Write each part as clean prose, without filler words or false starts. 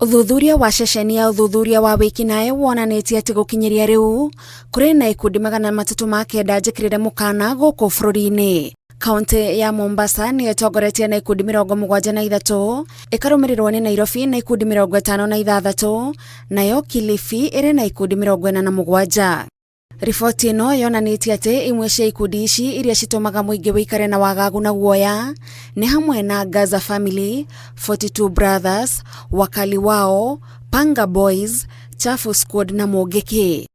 Ũthuthuria wa ceceni ya ũthuthuria wa wĩkinaĩ wonanĩtie atĩ gũkinyĩria rĩu kũrĩ na ikundi 309 njĩkĩrĩre mũkana gũkũ bũrũri-inĩ. Kaunti ya Mombasa nĩyo ĩtongoretie na ikundi 73, ĩkarũmĩrĩrwo nĩ Nairobi na ikundi 56, nayo Kilifi ĩrĩ na ikundi 47. Riboti ĩno yonanĩtie atĩ imwe cia ikundi ici iria citũmaga mũingĩ wĩikare na wagagu na guoya nĩ hamwe na Gaza Family, 42 Brothers, Wakali Wao, Panga Boys, Chafu Squad na Mũngĩkĩ.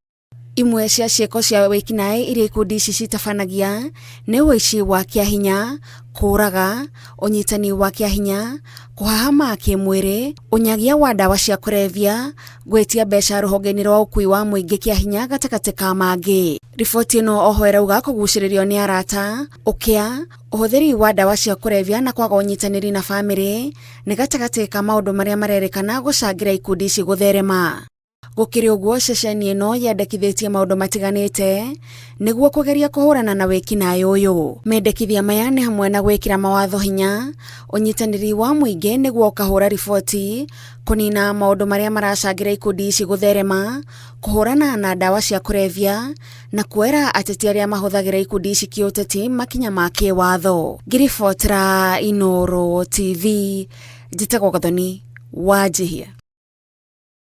Imwe cia ciĩko cia wĩkinaĩ iria ikundi ici citabanagia nĩ ũici wa kĩahinya, kũũraga, ũnyitani wa kĩahinya, kũhahama kĩmwĩrĩ, ũnyagia wa ndawa cia kũrebia, gwĩtia mbeca rũhonge-inĩ rwa ũkui wa mũingĩ kĩahinya gatagatĩ ka mangĩ. Riboti ĩno oho ĩrauga kũgucĩrĩrio nĩ arata, ũkĩa, ũhũthĩri wa ndawa cia kũrebia na kwaga ũnyitanĩri na bamĩrĩ nĩ gatagatĩ ka maũndũ marĩa marerĩkana gũcangĩra ikundi ici gũtherema. Gũkĩrĩ ũguo, ceceni ĩno yendekithĩtie maũndũ matiganĩte nĩguo kũgeria kũhũrana na wĩkinaĩ ũyũ. Mendekithia maya nĩ hamwe na gwĩkĩra mawatho hinya, ũnyitanĩri wa mũingĩ nĩguo ũkahũra riboti, kũnina maũndũ marĩa maracangĩra ikundi ici gũtherema, kũhũrana na ndawa cia kũrebia, na kuoera ateti arĩa mahũthagĩra ikundi ici kĩũteti makinya ma kĩwatho. Ngĩribotera Inooro TV, njĩtagwo Gathoni Wanjihia.